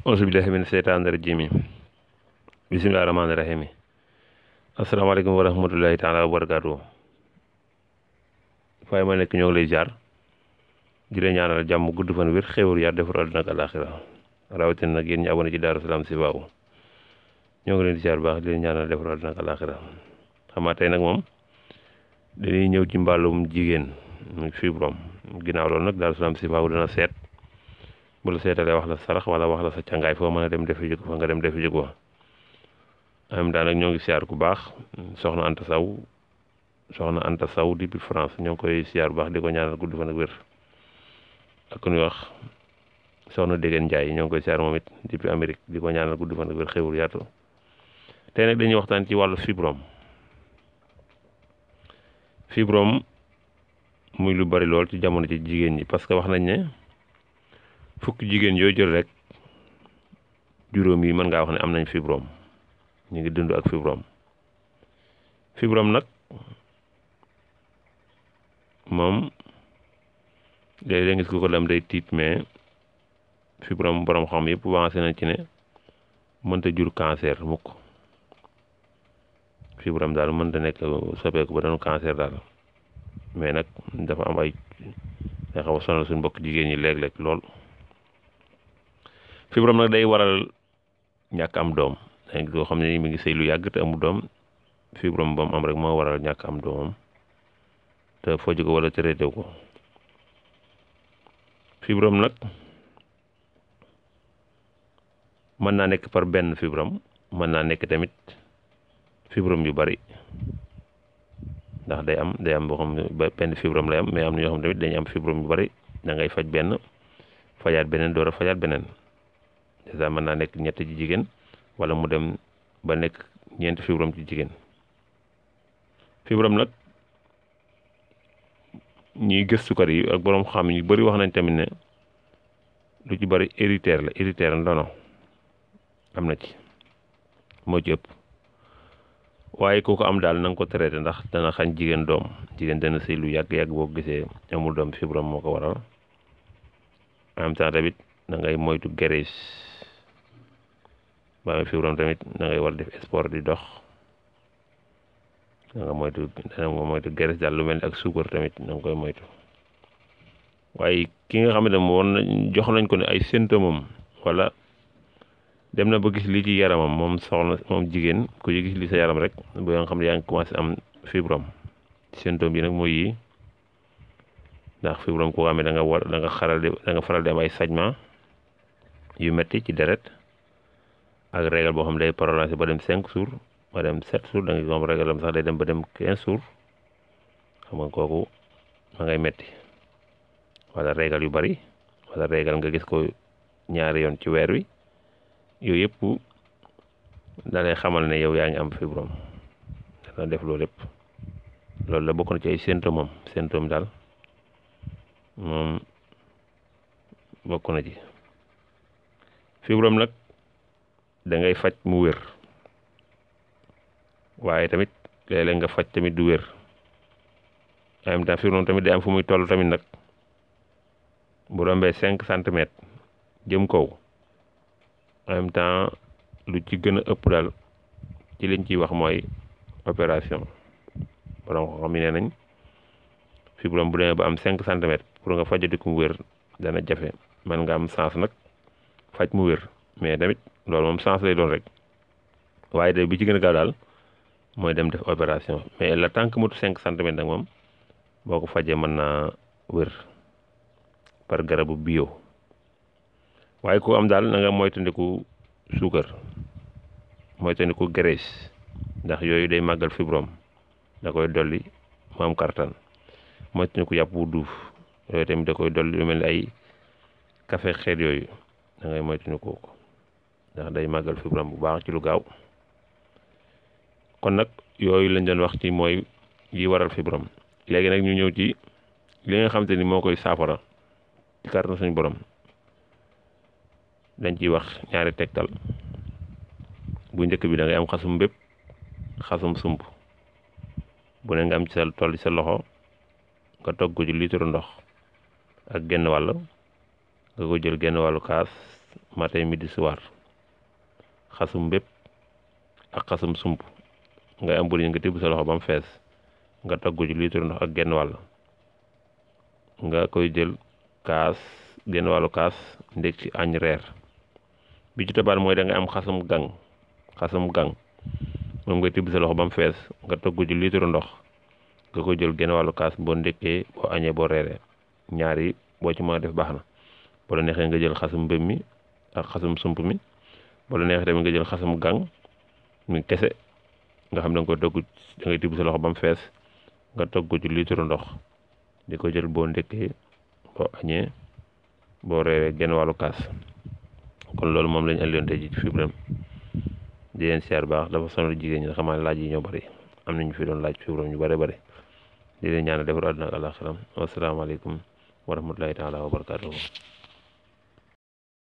auzu billahi mina seytaani rajiim bismillahi rahmaani rahiim asalaamaaleykum wa rahmatullahi taala wa barakaatu waaye ma nekk ñoo ngi lay jaar di leen ñaanal jàmm gudd fan wér xéwal yar defar àdduna ak àllaaxira rawatina nag yéen ñi abonné ci Daaru Salaam Chifaou ñoo ngi leen di jaar baax di leen ñaanal defar àdduna ak àllaaxira xam nga tey nag moom dañuy ñëw ci mbàllum jigéen fibrome ginnaaw loolu nag Daaru Salaam Chifaou dana seet bu la seetalee wax la sarax wala wax la sa càngaay foo mën a dem defi ji ko fa nga dem defi ji ko am daa nag ñoo ngi siyaar ku baax soxna Anta Saw depuis France ñoo ngi koy siyaar bu baax di ko ñaanal gudd fan ak wér ak ku ñuy wax soxna Dégeen Njaay ñoo ngi koy siyaar moom it depuis Amérique di ko ñaanal gudd fan ak wér xewul yaatu tey nag dañuy waxtaan ci wàllu fibrome muy lu bari lool ci jamono ci jigéen ñi parce que wax nañ ne fukki jigéen yooyu jël rek juróom yi mën ngaa wax ne am nañ fibrome ñu ngi dund ak fibrome nag moom léeg-léeg nga gis ko dem day tiit mais fibrome borom xam yëpp avancé nañ ci ne mënta jur cancer mukk fibrome daal mënta nekk soppeeku ba doon cancer daal mais nag dafa am ay nga xaw a sonal suñu mbokk jigéen ñi léeg-léeg lool. fibrome nag day waral ñàkk am doom dañ koo xam ne mi ngi sëy lu yàgg te amul doom fibrome ba mu am rek moo waral ñàkk am doomam te faju ko wala traité ko fibrome nag mën naa nekk par benn fibrome mën naa nekk tamit fibrome yu bari ndax day am boo xam ne benn fibrome lay am mais am na ñoo xam ne tamit dañuy am fibrome yu bari da ngay faj benn fajaat beneen door a fajaat beneen dèjà mën naa nekk ñett ci jigéen wala mu dem ba nekk ñeenti fibrome ci jigéen fibrome nag ñuy gëstukat yi ak borom xam yu bari wax nañ tamit ne lu ci bari héréditaire ndono am na ci moo ci ëpp waaye kooku am daal na nga ko traité ndax dana xañ jigéen doom jigéen dana sëy lu yàgg-yàgg boo gisee amul doom fibrome moo ko waral en même temps tamit da ngay moytu graisse ba amee fibrome tamit da ngay war def sport di dox da nga moytu graisse daal lu mel ni ak suukar tamit da nga koy moytu waaye ki nga xam ne moom jox nañ ko ne ay symptômes wala dem na ba gis lii ci yaramam moom jigéen ku ci gis li sa yaram rek bu nga xam ne yaa ngi commencé am fibrome symptômes yi nag mooy yi ndax fibrome koo xam ne da nga faral di am ay saignement yu metti ci deret ak régal boo xam ne day prolongé ba dem 5 jours ba dem 7 jours da nga gis moom régal am sax day dem ba dem 15 jours xam nga kooku ma ngay metti wala régal yu bari wala régal nga gis ko ñaari yoon ci weer wi yooyu yëpp da lay xamal ne yow yaa ngi am fibrome dana def loolu lépp loolu la bokk na ci ay symptômes daal moom bokk na ci fibrome nag da ngay faj mu wér waaye tamit léeg-léeg nga faj tamit du wér en même temps fibrome tamit day am fu muy toll tamit nag bu rombee 5 centimètres jëm kaw en même temps lu ci gën a ëpp daal ci liñ ciy wax mooy opération borom xam ne nee nañ fibrome bu demee ba am 5 centimètres pour nga fajati ko mu wér dana jafe man nga am sens nag faj mu wér mais tamit loolu moom sens lay doon rek waaye de bi ci gën a gaaw daal mooy dem def opération mais la tant que motu 5 centimètres nag moom boo ko fajee mën naa wér par garabu bio waaye ku am daal na nga moytandiku suukar moytandiku graisse ndax yooyu day màggal fibrome da koy dolli mu am kartan moytandiku yàpp bu duuf yooyu tamit da koy dolli lu mel ni ay café xeet yooyu da ngay moytandiku ko ndax day màggal fibrome bu baax ci lu gaaw kon nag yooyu lañ doon wax ci mooy yi waral fibrome léegi nag ñu ñëw ci li nga xamante ni moo koy saafara ci kàttan suñu borom dañ ciy wax ñaari tegtal bu njëkk bi da ngay am xasum bépp xasum sump bu ne nga am ci sa toll ci sa loxo nga togg ko ci litre ndox ak genn wàll nga ko jël genn wàllu kaas matin midi soir xasum bépp ak xasum sump ngay am bëriñ nga tibb sa loxo ba mu fees nga togg ci litre ndox ak genn wàll nga koy jël kaas genn wàllu kaas ndég ci añ reer bi ci tobaat mooy da nga am xasum gang moom nga tibb sa loxo ba mu fees nga togg ci litre ndox nga koy jël genn wàllu kaas boo ndékkee boo añee boo reeree ñaar yi boo ci mën a def baax na boo la neexee nga jël xasum mbëm mi ak xasum sump mi boo la neexee tamit nga jël xasum gang mi kese nga xam da nga koy togg da ngay tibb sa loxo ba mu fees nga togg ci litre ndox di ko jël boo ndékkee boo añee boo reeree genn wàllu kaas kon loolu moom lañu andi woon tey ji ci fibrome di leen siyaar baax dafa sonal jigéen ñi xamaa laaj yi ñoo bari am nañu fi doon laaj fibrome ñu bari di leen ñaanal defar àdduna ak àllaaxira wasalaamaaleykum wa rahmatulahi taala wa barakaatuhu